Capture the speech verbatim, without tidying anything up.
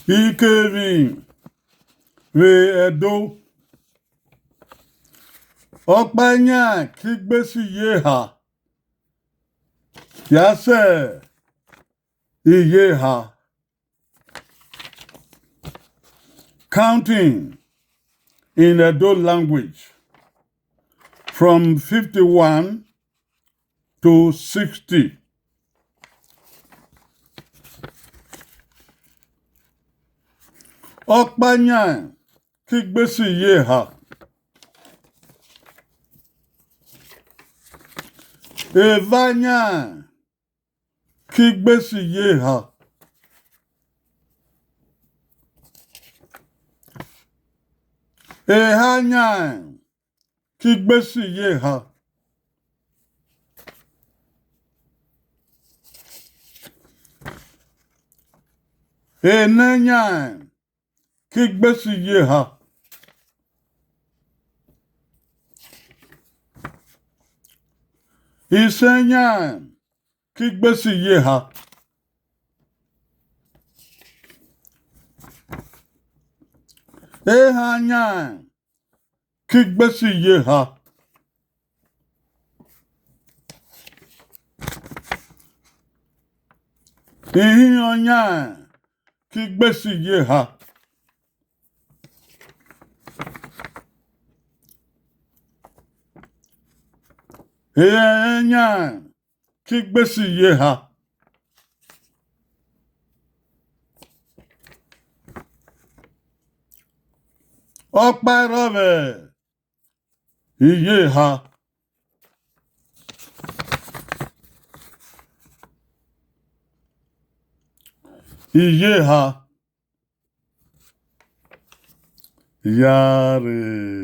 Ikevbi vbe Ẹdo, ọkpa iran ke igbesi ye eha, ya sẹ iye eha. Counting in Edo language from fifty-one to sixty. Ọkpa iran ke igbesi ye eha. Eva iran ke igbesi ye eha. Eha iran ke igbesi ye eha. Enẹ iran ke igbesi ye eha. Isẹn iran ke igbesi ye eha. Eha iran ke igbesi ye eha. Ihinrọn iran ke igbesi ye eha. Erẹnrẹn iran ke igbesi ye eha. Ọkpa i rrọọ vbe iye eha. Iye eha. Yare.